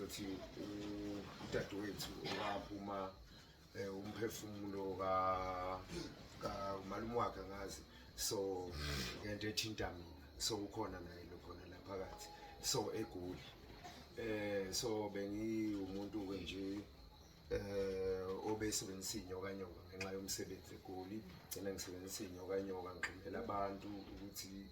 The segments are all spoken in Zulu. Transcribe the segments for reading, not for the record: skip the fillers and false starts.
ngizothi udadewethu owaphuma umphefumulo ka ka malume wakhe angazi, so ngento ethinta mina, so ukhona naye lo khona la phakathi, so eGoli. So bengiwumuntu ke nje obesebenzisa inyoka nyoka ngenxa yomsebenzi eGoli. Gcina ngisebenzisa inyoka nyoka, ngixhumela abantu ukuthi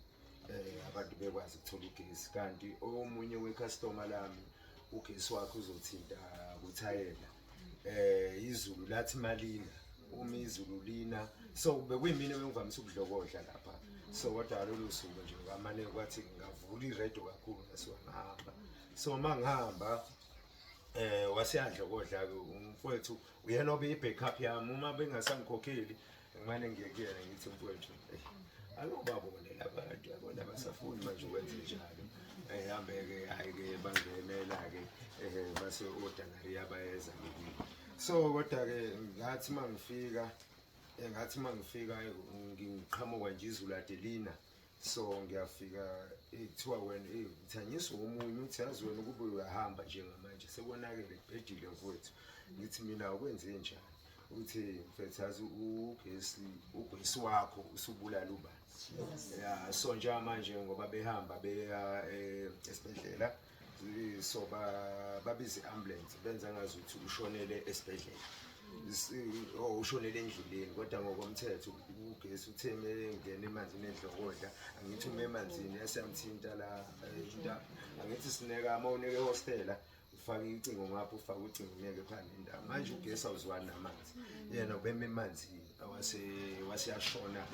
abantu bekwazi ukuthola ugesi, kanti omunye we-customer lami ugesi wakhe uzothinta kuthayela. Izulu lathi malina, uma izulu lina, so bekuyimina bengivamise ukudlokodla lapha. So kodwa lolu suku nje ngamane kwathi ngavula iredo kakhulu, ngasuka ngahamba. So uma ngihamba waseyadlokodla ke umfowethu, uyena obe i-backup yami. Uma bengasangikhokheli, ngimane ngiye kuyena ngithi, "Mfowethu, akubabone labantu, yabona basafuni manje ukwenze njalo." Hambe-ke, hhayi-ke, bangenela-ke base odanariya bayeza kimi. So kodwa-ke ngathi uma ngifika ngathi uma ngifika ngiqhamuka nje, izulu ade lina. So ngiyafika, kuthiwa wena ngithanyiswa omunye, uthi, "Yazi wena ukube uyahamba njengamanje sekonakele, kubhedile mfowethu." Ngithi mina, "Ukwenze njani?" Uthi, "Mfethu, yazi ugesi wakho usubulala ubani." Ya, so njengamanje ngoba behamba beya esibhedlela, so babiza i-ambulance, benza ngazuthi ushonele esibhedlela oh, ushonele endleleni. Kodwa ngokomthetho ugesi uthe ngena emanzini edlokodla, angithi uma emanzini yasiyamthinta la into, angithi sineka uma uneke ehostela, ufake icingo ngapha, ufake ucingo uneke phandle indawo. Manje ugesi awuzwani namanzi, yena ubema emanzini, wase waseyashona,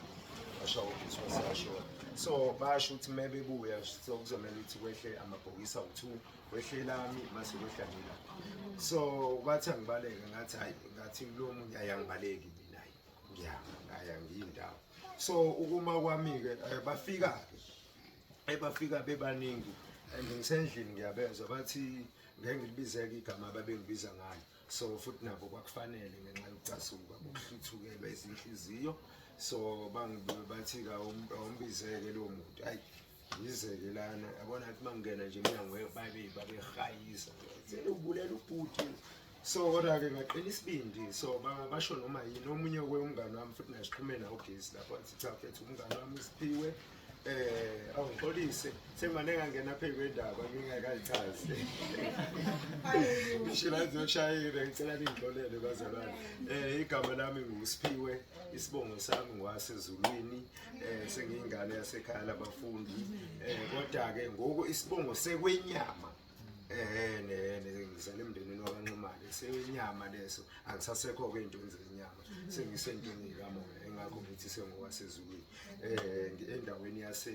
washawa ugesi waseyashona. So basho ukuthi uma bebuya, so kuzomele ukuthi kwehle amabhokisi awu-2, kwehle lami mase kwehla nela. So bathi angibaleke, ngathi hayi, ngathi kulo munye, ayangibaleki mina, hayi, ngiyama ngaya ngiyindawo. So ukuma kwami-ke bafika-ke ebafika bebaningi and ngisendlini ngiyabezwa bathi ngeke ngilibizeke igama ababengibiza ngalo. So futhi nabo kwakufanele ngenxa yokucasuka bokuhluthukelwa izinhliziyo. So bathi awumbizeke lowo muntu. Hayi, ngizeke lana, yabona ukuthi uma ngingena nje emnyango babe babehayiza, ubulela ubhuti. So kodwa-ke ngaqina isibindi. So basho noma yini. Omunye umngane wami futhi nasixhume nawo ugesi lapho, wathi, "Cha mfethu, umngane wami usiphiwe awungixolise, sengimane ngangena phezu kwendaba ngingakayichazi." Ngisho la ngizoshayela, ngicela ningixolele bazalwane. Igama lami nguSiphiwe, isibongo sami ngwasezulwini, sengiyingane yasekhaya labafundi. Kodwa ke ngoku isibongo sekwenyama ne ngizala emndenini wakaNxumalo, sewenyama leso, angisasekho ke ey'ntweni zenyama, sengisentweni kamoya, engakho ngithi sengowasezulwini. Endaweni yase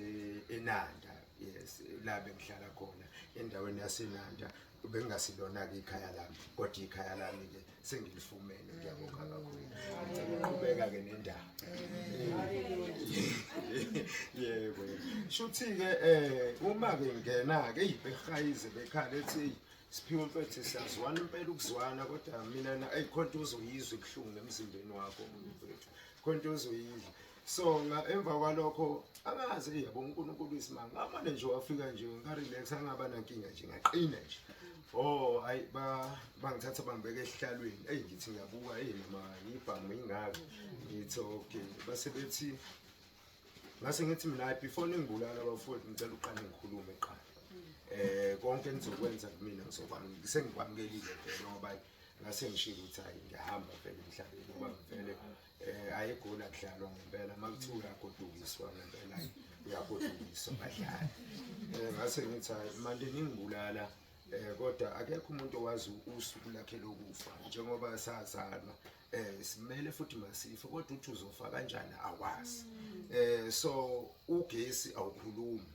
eNanda, yes, la bengihlala khona endaweni yaseNanda, bengingasilona-ke ikhaya lami, kodwa ikhaya lami-ke sengilifumene. Ngiyabonga kakhulu, ngicela uqhubeka-ke nendaba. Yebo, shuthi-ke uma-ke ngena-ke, eyi, behayize bekhala ethi, "Eyi, Siphiwe mfethu, siyazwana impela ukuzwana, kodwa mina na eyi, khona into ozoyizwa ibuhlungu emzimbeni wakho mfethu, khona into ozoyidla." So emva kwalokho angazi, eyi, yabo, uNkulunkulu isimanga, ngamane nje wafika nje nga-relax, angaba nankinga nje, ngaqina nje. Oh hayi, bangithatha bangibeka esihlalweni. Eyi, ngithi ngiyabuka, eyi, noma ibhamu ingaka. Ngithi okay, base bethi, ngase ngithi mina, "Hayi, before ningibulala bafowethu, ngicela uqale ngikhulume kuqala. Konke enizokwenza kumina ngizokwamukela, sengikwamukelile vele," ngoba ngase ngishilo ukuthi hayi, ngiyahamba vele emhlabeni, ngoba vele ayegoli akudlalwa ngempela. Uma kuthiwa uyagodukiswa ngempela, hayi, uyagodukiswa badlali. Ngase ngithi, "Hayi, manje ningibulala, kodwa akekho umuntu owazi usuku lakhe lokufa. Njengoba sazalwa simele futhi masife, kodwa uthi uzofa kanjani awazi. So ugesi awukhulumi.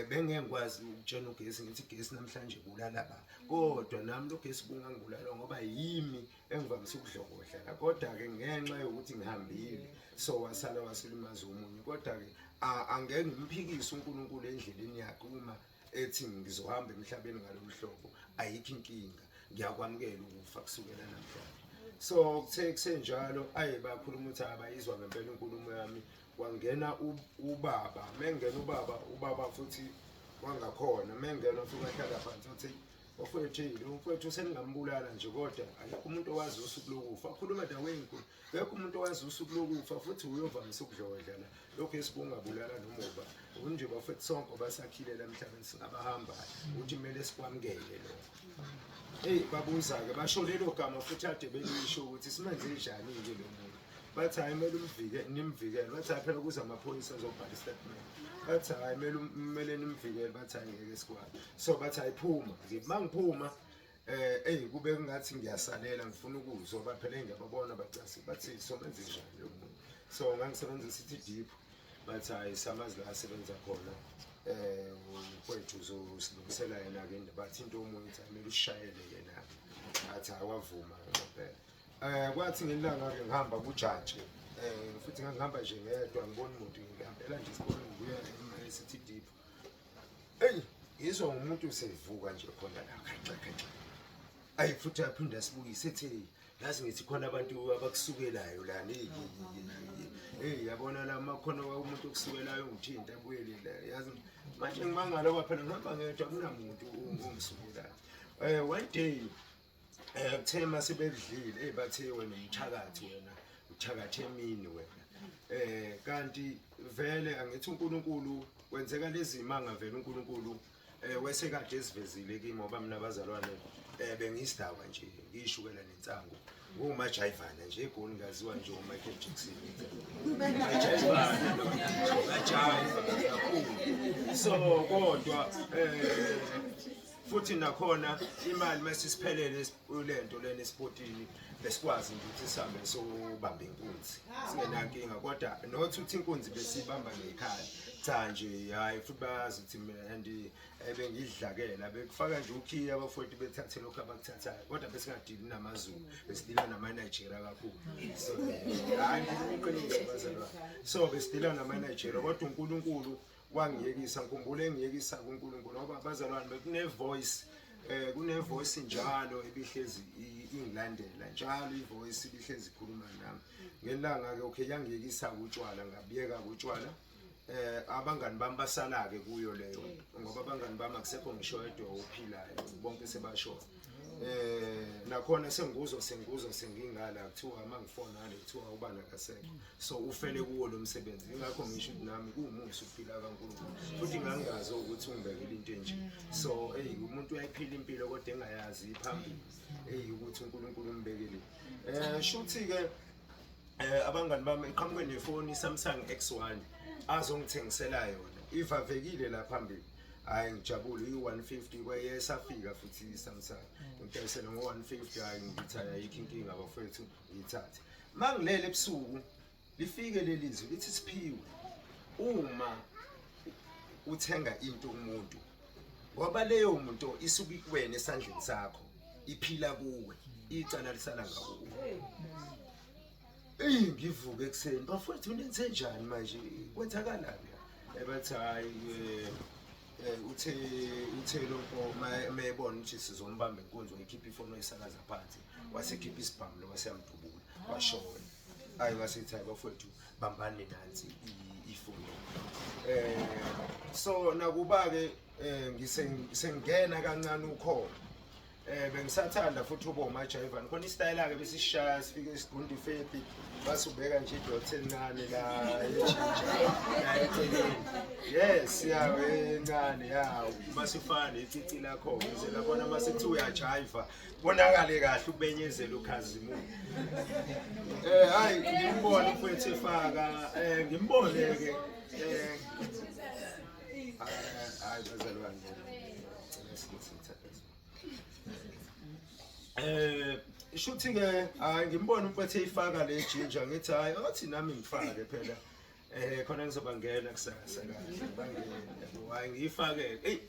Bengeke ngikwazi ukutshena ugesi ngithi, 'Gesi, namhlanje bulala ba,' kodwa nami lo gesi bungangibulala ngoba yimi engivamise ukudlokodla la. Kodwa-ke ngenxa yokuthi ngihambile, so wasala wasilimaza omunye. Kodwa-ke angeke ngimphikise uNkulunkulu endleleni yakhe. Uma ethi ngizohamba emhlabeni ngalolu hlobo, ayikho inkinga, ngiyakwamukela ukufa kusukela namhlanje." So kuthe kusenjalo, aye, bakhuluma ukuthi abayizwa ngempela inkulumo yami. Wangena ubaba, mengena ubaba, ubaba futhi wangakhona mengena ufika ahlala phansi, wathi Bafowethu, lo mfowethu seningambulala nje kodwa akekho umuntu owazi usuku lokufa. Khuluma dawo enkulu. Akekho umuntu owazi usuku lokufa futhi uyovamise ukudlodla la. Lokhu esibungabulala noma uba. Nje bafowethu sonke basakhile la emhlabeni singabahambayo ukuthi kumele sikwamukele lokho. Eyi babuza-ke basho lelo gama futhi ade belisho ukuthi simenze njani-ke lo muntu. Bathi hhayi kumele umvike nimvikele. Bathi hhayi phela kuze amaphoyisa azobhala istatimende. Bathi hhayi kumele kumele nimvikele. Bathi hhayi ngeke sikwazi. So bathi hhayi phuma. Ngithi uma ngiphuma eyi kube kungathi ngiyasalela ngifuna ukuzwa ngoba phela ngiyababona bacasi bathi somenze njani lo muntu. So ngangisebenzisa ithi deep bathi hhayi samazi la asebenza khona mfowethu uzosilungisela yena-ke bathi into omunye uthi kumele usishayele yena athi awavuma ngempela. Kwathi ngelanga-ke ngihamba kujaji futhi ngangihamba nje ngedwa ngibona umuntu ngihambela nje isikole ngibuya e-City Deep. Eyi ngizwa ngumuntu usevuka nje khona la khaxa khaxa. Ayi futhi aphinde asibukise ethi yazi ngithi khona abantu abakusukelayo lana eyi yabona la makhona umuntu okusukelayo ungithinta abuyele la yazi manje ngimangala ngoba phela ngihamba ngedwa akunamuntu ongisukelayo. One day kuthe uma sebedlile eyi bathe wena umthakathi wena uthakathe emini wena kanti vele angithi uNkulunkulu kwenzeka lezi manga vele uNkulunkulu wesekade esivezile kimi ngoba mina abazalwane bengiyisidakwa nje ngiyishukela nensangu ngumajayivana nje eGoli ngaziwa nje uMichael Jackson majayivana majayiva kakhulu so kodwa futhi nakhona imali masisiphelele lento lena esipotini besikwazi nje ukuthi sihambe sobamba inkunzi singenankinga kodwa not ukuthi inkunzi besibamba ngekhala cha nje hayi futhi bayazi ukuthi mina and bengidlakela bekufaka nje ukhiya abafowethu bethathe lokhu abakuthathayo kodwa besingadili namaZulu besidila nama-Nigeria kakhulu so hayi ngiqiniso bazalwane so besidila nama-Nigeria kodwa uNkulunkulu wangiyekisa ngikhumbule engiyekisa kuNkulunkulu ngoba abazalwane bekune voice kune voice njalo ebihlezi ingilandela njalo ivoice ibihlezi ikhuluma nami ngelanga ke okay yangiyekisa utshwala ngabiyeka utshwala abangani bami basala ke kuyo leyo ngoba abangani bami akusekho ngisho yedwa ophilayo bonke sebashona nakhona sengikuzwa sengingala kuthiwa uma ngifona ngale kuthiwa ubani akasekho so ufele kuwo lo msebenzi ingakho ngisho ukuthi nami kuwumusa ukuphila kaNkulunkulu futhi ngangazi ukuthi ungibekele into enje so eyi umuntu uyayiphila impilo kodwa engayazi phambili eyi ukuthi uNkulunkulu umbekele shuthi ke abangani bami iqhamuke nefoni Samsung X1 azongithengisela yona ivavekile la phambili hayi ngijabule i-150 kweyesafika futhi i-Samsung ngidayisele ngo-150 hayi ngithi ayikho inkinga bafowethu ngiyithathe mangilele ebusuku lifike leli zwi lithi siphiwe uma uthenga into kumuntu ngoba leyo muntu isuke ikuwena esandleni sakho iphila kuwe icala lisala ngakuwe. Eyi ngivuke ekuseni bafowethu nenze njani manje kwenzakalani ebathi hayi uthe lo mfo mayebona ukuthi sizombamba inkunzi wayikhipha ifoni wayisakaza phansi wasekhipha isibhamu lo waseyamdubula washona. Hayi ngasithi hayi bafowethu bambani nansi ifoni. So nakuba ke ngisengena kancane ukhona bengisathanda futhi ube umajayivani khona isitayela ke besishaya sifike sigunda ifepi basubeka nje idot encane la ejinja la eceleni yes ya encane ya masifane icici lakho ngize labona masithi uyajayiva bonakale kahle ukubenyezela ukhazimulo hayi ngimbone mfowethu efaka ngimbone ke hayi bazalwane shuthi ke hayi ngimbona umfethu eyifaka le ginger ngithi hayi othi nami ngifake phela khona ngizobangena kusasa kahle bangena hayi ngiyifake ey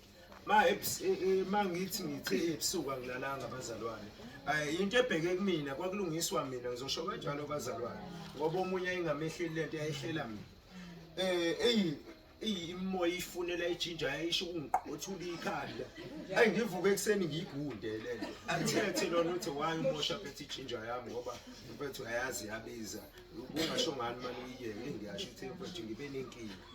ma ngithi ngithe ebusuku angilalanga abazalwane into ebheke kumina kwakulungiswa mina ngizosho kanjalo abazalwane ngoba omunye ayingamehleli lento yayihlela mina eyi Imoya ifunela ijinja yayisho ukungiqothula ikhanda. Ayi ngivuke ekuseni ngiyigunde le nto. Athethe lona uthi why umosha phethe ijinja yami ngoba mfethu uyayazi iyabiza. Ungasho ngani manje uyiyeke ngiyasho ukuthi mfethu ngibe nenkinga.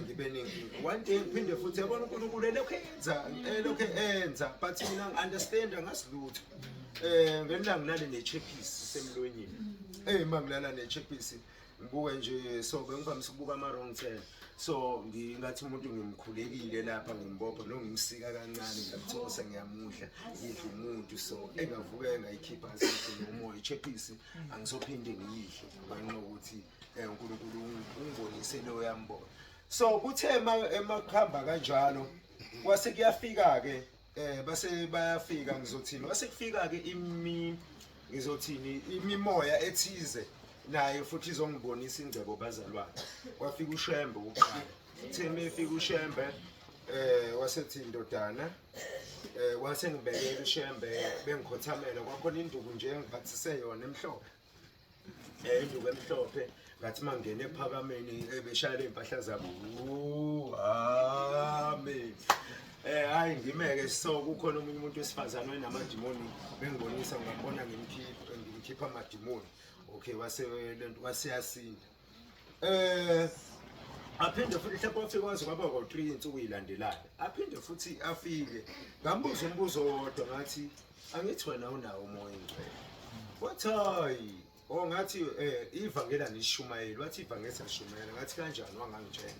Ngibe nenkinga. One day ngiphinde futhi yabona uNkulunkulu elokhu enza elokhu enza but mina ngi-understand angasilutho. Ngelanga ngilale nechephisi semlonyeni. Uma ngilala nechephisi ngibuke nje so bengivamise ukubuka ama-wrong turn so ngingathi umuntu ngimkhulekile lapha ngimbopha no ngimsika kancane ngiyamthosa ngiyamudla ngidla umuntu so engavuka engayikhipha sithi nomoya ichephisi angisophinde ngiyidle ngenxa yokuthi uNkulunkulu ungibonise leyo yambono. So kuthe emakuhamba kanjalo kwase kuyafika-ke base bayafika ngizothini kwase kufika-ke imi ngizothini imimoya ethize naye futhi izongibonisa ingcebo bazalwane. Kwafika uShembe wokuqala. Uthe mefika uShembe wasethi ndodana wase ngibekela uShembe bengikhothamela kwakhona induku nje engiphathise yona emhlophe. Induku emhlophe ngathi mangene ephakameni beshayela impahla zabo. Amen. Hayi ngimeke so kukhona omunye umuntu wesifazane onamadimoni bengibonisa ngambona ngimkhipha amadimoni. Okay wase lento waseyasinda. Aphinde futhi mhlawumbe wafika waze kwaba ngo-3 insuku ilandelayo. Aphinde futhi afike ngambuza umbuzo wodwa ngathi angithi wena unawo umoya ongcwele. Wathi hayi oh ngathi ivangeli anishumayeli. Wathi ivangeli siyashumayela. Ngathi kanjani wangangitshela.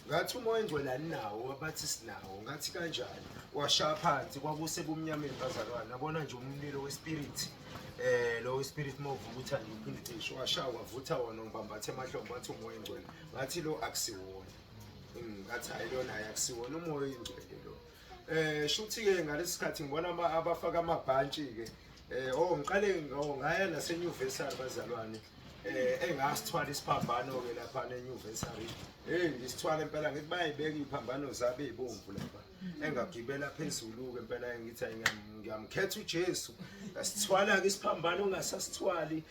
Ngathi umoya ongcwele aninawo bathi sinawo. Ngathi kanjani washaya phansi kwakusebumnyameni bazalwane. Yabona nje umlilo wespirit lo spirit move ukuthi angiphinde cishe washaya wavutha wona ngibambathe emahlombe wathi umoya ongcwele. Ngathi lo akusiwona. Ngathi hayi lona akusiwona umoya ongcwele lo. Shuthi ke ngalesi sikhathi ngibona abafaka amabhantshi ke. Oh ngiqale ngaya nasenyuvesari bazalwane. Engasithwala isiphambano ke lapha enyuvesari. Ngisithwala impela ngithi bayibeka iziphambano zabo ezibomvu lapha. Engagibela phezulu ke impela ngithi ngiyamkhetha uJesu. Ngasithwala ke isiphambano ngasasithwali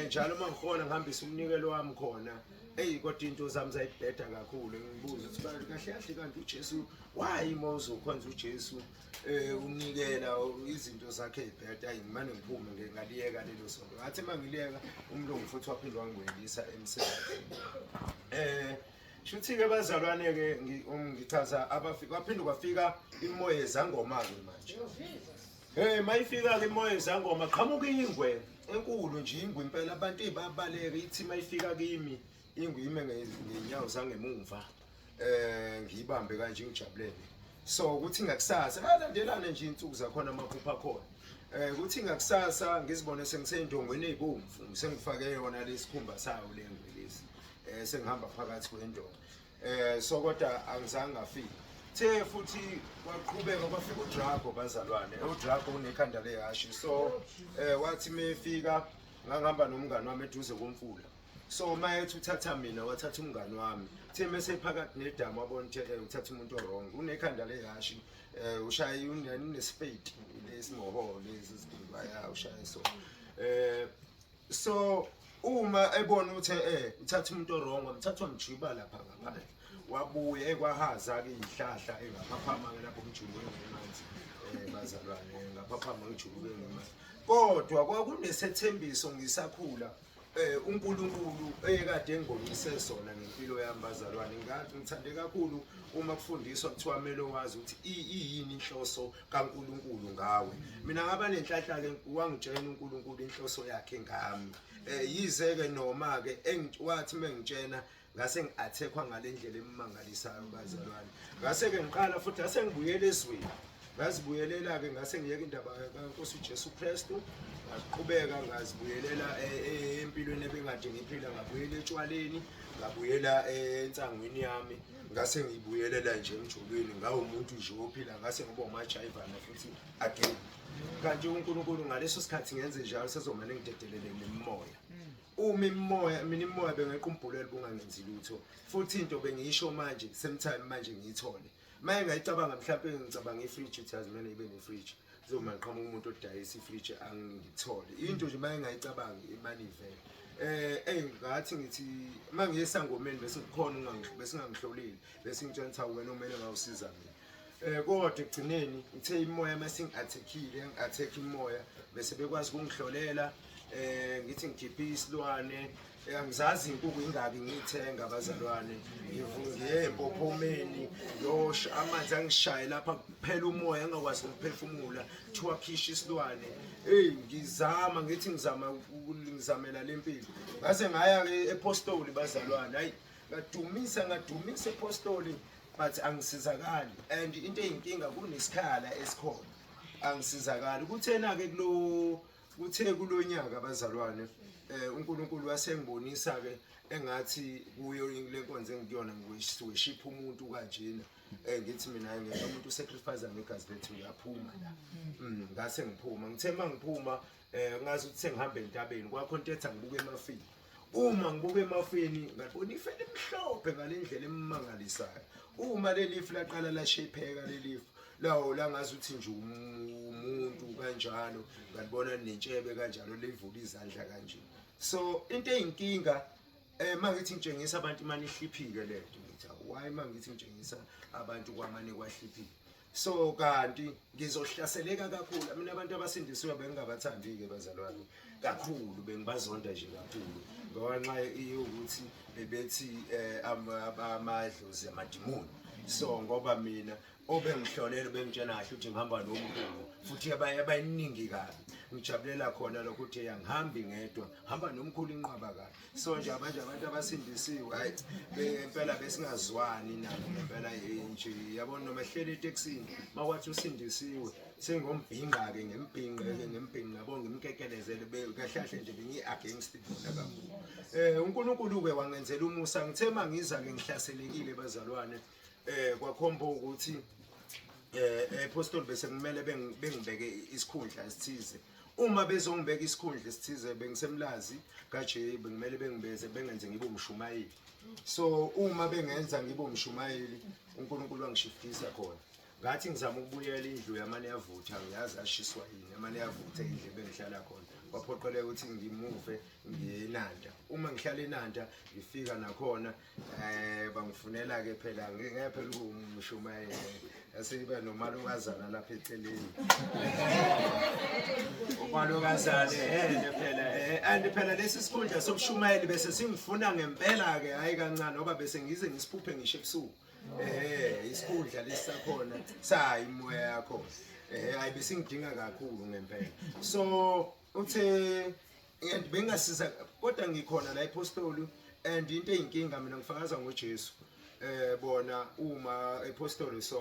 njalo mangikhona ngihambisa umnikelo wami khona. Eyi kodwa into zami zayibheda kakhulu ngibuza ukuthi kahle kahle kanti uJesu why uma uzokhonza uJesu unikela izinto zakhe ezibheda ngimane ngiphume ngaliyeka lelo sonto. Ngathi mangiliyeka umlungu futhi waphinde wangibuyelisa emsebenzini. Shuthi ke bazalwane ke ngichaza abafika kwaphinde kwafika imoya ezangoma ke manje. Mayifika ke imoya ezangoma qhamuka ingwe enkulu nje ingwe impela abantu ibabaleke ithi mayifika kimi ingwe ime ngenyawo zangemumva ngiyibambe kanje ngijabulele. So ukuthi ngakusasa alandelane nje insuku zakhona amaphupha akhona. Ukuthi ngakusasa ngizibone sengisendongweni ezibomvu sengifake yona lesikhumba sayo lengwe lesi. Sengihamba phakathi kwendonga. So kodwa angizange ngafika. The futhi kwaqhubeka kwafika uDrago bazalwane. uDrago unekhanda lehashi. So wathi mefika ngangihamba nomngani wami eduze komfula. So mayethi uthatha mina wathatha umngani wami. The mase phakathi nedamu wabona ukuthi uthatha umuntu wrong. Unekhanda lehashi ushaya unespade lesingoho lezi zibaya ushaya so. So uma ebona ukuthi uthatha umuntu wrong wamthatha wamjiba lapha ngaphandle. Wabuye kwahaza ke izihlahla engaphaphama ke lapho ngijuluke ngemanzi bazalwane ngaphaphama ngijuluke ngemanzi. Kodwa kwakunesethembiso ngisakhula uNkulunkulu ekade engibonise sona ngempilo yami bazalwane. Ngithande kakhulu uma kufundiswa kuthiwa kumele wazi ukuthi iyini inhloso kaNkulunkulu ngawe. Mina ngaba nenhlanhla ke wangitshela uNkulunkulu inhloso yakhe ngami. Yize ke noma ke wathi mengitshena ngase ngi-attackwa ngale ndlela emangalisayo bazalwane. Ngase ke ngiqala futhi ngase ngibuyela ezweni. Ngazibuyelela ke ngase ngiyeka indaba kaNkosi uJesu Kristu. Ngaqhubeka ngazibuyelela empilweni ebengade ngiphila, ngabuyela etshwaleni, ngabuyela entsangwini yami, ngase ngibuyelela nje emjulweni ngawumuntu nje ophila ngase ngiba umajayivana futhi again. Kanti uNkulunkulu ngaleso sikhathi ngenze njalo sezomane ngidedelele nemimoya. Uma imimoya mina imimoya bengeqa umbhulelo bungangenzi lutho futhi into bengiyisho manje same time manje ngiyithole. Maye ngayicabanga mhlawumbe ngicabanga ifridge uthi yazi mina ibe nefridge. Zoma ngiqhamuka umuntu odayisa ifridge angithole. Into nje maye ngayicabanga imali ivele. Eh ngathi ngithi mangiye esangomeni bese kukhona bese ngangihlolile bese ngitshela ukuthi wena umele ngawusiza mina. Kodwa ekugcineni ngithe imoya masingi-attack-ile ngi-attack imoya bese bekwazi ukungihlolela ngithi ngikhiphe isilwane angizazi inkukhu ingaki ngiyithenga abazalwane ngiye empophomeni yosha amanzi angishaye lapha kuphela umoya angakwazi ukuphefumula kuthiwa khisha isilwane eyi ngizama ngithi ngizama ngizamela le mpilo ngase ngaya-ke epostoli bazalwane hayi ngadumisa ngadumisa epostoli but angisizakali and into eyinkinga kunesikhala esikhona angisizakali kuthena-ke kulo kuthe kulonyaka bazalwane uNkulunkulu wasengibonisa ke engathi kuyo lenkonzo engikuyona ngiweshipha umuntu kanjena ngithi mina ngeke umuntu usacrifice ngegazi lethu uyaphuma la. Ngase ngiphuma ngithe mangiphuma ngazi ukuthi sengihamba entabeni kwakho into ethi angibuke emafini. Uma ngibuka emafini ngabona ifu elimhlophe ngalendlela emangalisayo. Uma leli ifu laqala lashepheka leli ifu lawo langazi ukuthi nje umuntu kanjalo ngalibona nentshebe kanjalo livula izandla kanje. So into eyinkinga mangithi ngitshengisa abantu imane ihliphike lento ngithi why mangithi ngitshengisa abantu kwamane kwahliphike. So kanti ngizohlaseleka kakhulu mina abantu abasindisiwe bengingabathandi-ke bazalwane kakhulu bengibazonda nje kakhulu ngoba nxa iyokuthi bebethi amadlozi amadimoni so ngoba mina obengihlolela bengitshena kahle ukuthi ngihamba nomkhulu futhi abayiningi kabi ngijabulela khona lokho ukuthi angihambi ngedwa hamba nomkhulu inqwaba kabi so nje abanje abantu abasindisiwe hayi impela besingazwani nabo ngempela nje yabona noma ehleli etekisini makwathi usindisiwe sengombhinqa-ke ngembhinqe-ke ngembhinqa yabo ngimkekelezele kahle kahle nje bengiyi-against bona kakhulu uNkulunkulu-ke wangenzela umusa ngithe uma ngiza-ke ngihlaselekile bazalwane kwakhomba ukuthi apostoli bese kumele bengibeke isikhundla esithize. Uma bezongibeka isikhundla esithize bengisemlazi kaJ bengimele bengibeze bengenze ngibe umshumayeli. So uma bengenza ngibe umshumayeli uNkulunkulu wangishiftisa khona. Ngathi ngizama ukubuyela indlu yamane yavutha ngiyazi ashiswa yini yamane yavutha indlu ebengihlala khona. Kwaphoqeleka ukuthi ngimuve ngiye eNanda. Uma ngihlala eNanda ngifika nakhona bangifunela ke phela ngeke phela umshumayeli yasiba nomalukazana lapha eceleni umalukazana phela and phela lesi sikhundla sobushumayeli bese singifuna ngempela ke hayi kancane ngoba bese ngize ngisiphuphe ngisho ebusuku isikhundla lesi sakhona sayi imoya yakho hayi besingidinga kakhulu ngempela so uthe and bengasiza kodwa ngikhona la epostoli and into eyinkinga mina ngifakaza ngoJesu bona uma epostoli so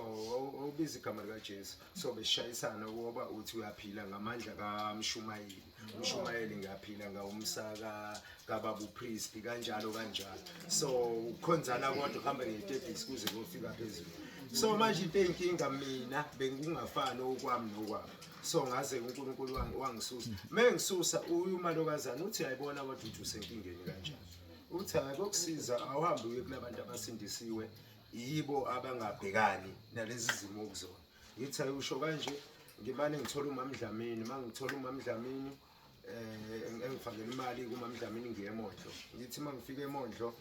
ubiza igama lika Jesu so beshayisana ngoba uthi uyaphila ngamandla kaMshumayeli umshumayeli ngiyaphila ngawumsaka kababa upriest kanjalo kanjalo so ukhonzana kodwa kuhambe ngetebhisi kuze kuyofika phezulu so manje into eyinkinga mina bengingafani okwami nokwami so ngaze uNkulunkulu wangisusa mengisusa umalokazana uthi ayibona kodwa uthi usenkingeni kanjani uthi akokusiza awuhambe uye kulabantu abasindisiwe yibo abangabhekani nalezi zimo okuzona ngithi ayusho kanje ngimane ngithola uMamdlamini mangithola uMamdlamini engifakela imali kuMamdlamini ngiye eMondlo ngithi mangifika eMondlo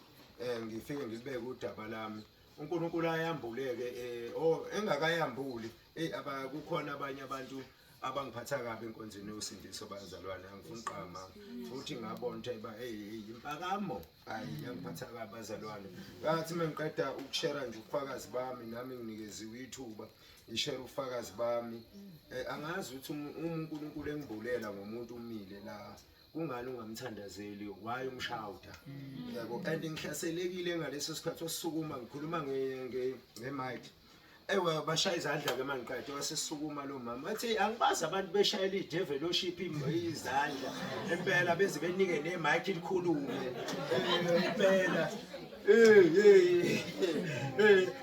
ngifike ngilibeke udaba lami uNkulunkulu ayambuleke engakayambuli kukhona abanye abantu abangiphatha kabi enkonzweni yosindiso bazalwane angifuni qama futhi ngabona ukuthi ba impakamo hayi yangiphatha kabi bazalwane ngathi mengiqeda ukushare nje ubufakazi bami nami nginikeziwe ithuba ngishare ubufakazi bami angazi ukuthi uma uNkulunkulu engimbulela ngomuntu umile la kungani ungamthandazeli why umshawuda yabo and ngihlaselekile ngaleso sikhathi osukuma ngikhuluma nge-mic ewe bashaya izandla ke mangiqede wasesukuma lo mama wathi angibazi abantu beshayela i-develoship izandla impela beze benike ne-mic likhulume impela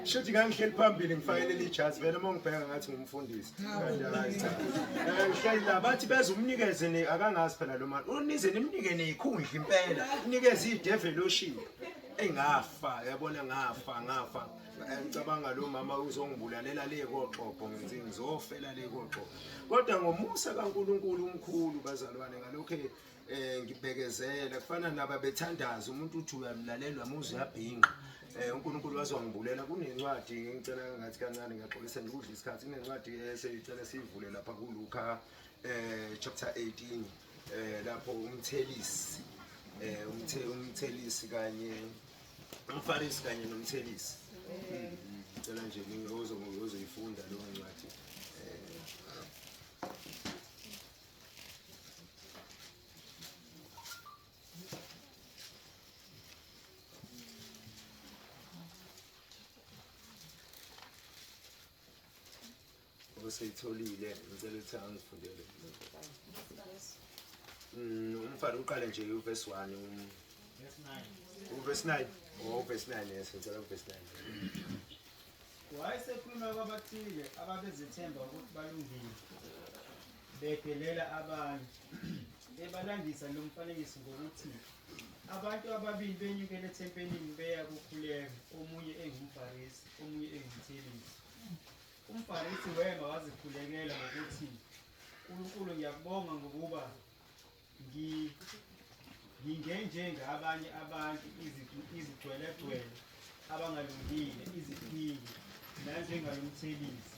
shuthi ngangihleli phambili ngifake leli jazi vele uma ngibheka ngathi ngumfundisi kanti hayi cha ngihleli la bathi beze umnikeze ne akangazi phela lo mali unize nimnike neyikhundla impela unikeze i-develoship. Engafa yabona, ngafa ngafa. Ngicabanga lo mama uzongibulalela le koxoxo, ngithi ngizofela le koxoxo. Kodwa ngomusa kaNkuluNkulu umkhulu bazalwane, ngalokho ngibekezela kufana naba bethandaza, umuntu uthi uyamlalela muzwe uyabhinqa. UNkulunkulu wazongibulela. Kunencwadi, ngicela ngathi kancane, ngiyaxolisa nje ukudla isikhathi. Kunencwadi eseyicela siyivule lapha kuLuka chapter 18, lapho umthelisi umthelisi kanye umfarisi kanye nomthelisi. Ngicela nje ozoyifunda leyo ncwadi. Oseyitholile ngicela ukuthi angifundele. Umfana uqale nje uverse 1. Verse 9. Uverse 9. Oh, uverse 9, yes, ngicela uverse 9. Wayesekhuluma kwabathile ababezethemba ukuthi balungile, bedelela abanye, ebalandisa lo mfanekiso ngokuthi abantu ababili benyukela ethempelini beya kukhuleka, omunye engumFarisi, omunye engumthelisi. UmFarisi wema wazikhulekela ngokuthi, "Nkulunkulu, ngiyakubonga ngokuba ngingenjengabanye abantu, izigcwelegcwele, abangalungile, iziphingi, nanjengalomthelisi.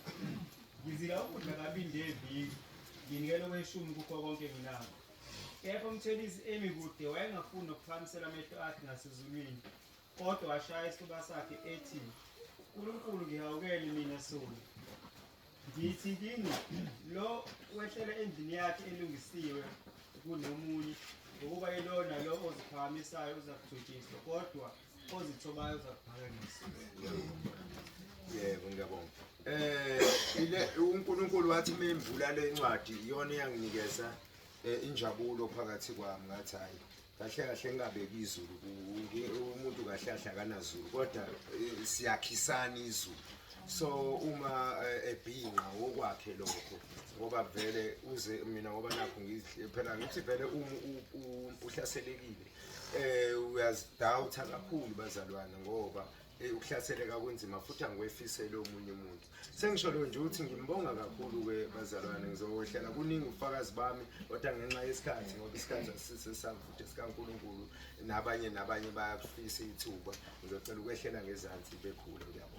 Ngizila ukudla kabili ngeviki, nginikela okweshumi kukho konke nginakho. Kepha umthelisi emi kude wayengafuni nokuphakamisela amehlo akhe ngasezulwini, kodwa washaya isifuba sakhe ethi, 'Nkulunkulu, ngihawukele mina soni.' Ngithi kini, lo wehlela endlini yakhe elungisiwe kunomunye, ngokuba yilowo nalo oziphakamisayo uzakuthotshiswa, kodwa ozithobayo uzakuphakanyiswa." Yebo, ngiyabonga. Ile uNkulunkulu wathi memvula le ncwadi, iyona eyanginikeza injabulo phakathi kwami. Ngathi hayi, kahle kahle ngingabeki izulu umuntu, kahle kahle akanazulu, kodwa siyakhisana izulu. So uma ebhinqa okwakhe lokho, ngoba vele uze mina, ngoba nakho phela ngithi vele uma uhlaselekile uyazidoubta kakhulu bazalwane, ngoba ukuhlaseleka kunzima futhi angiwefisele omunye umuntu. Sengisho lo nje ukuthi ngimbonga kakhulu-ke bazalwane. Ngizokwehlela kuningi ubufakazi bami, kodwa ngenxa yesikhathi, ngoba isikhathi asisesami futhi esikaNkulunkulu, nabanye nabanye bayakufisa ithuba, ngizocela ukwehlela ngezansi bekhule. Ngiyabonga.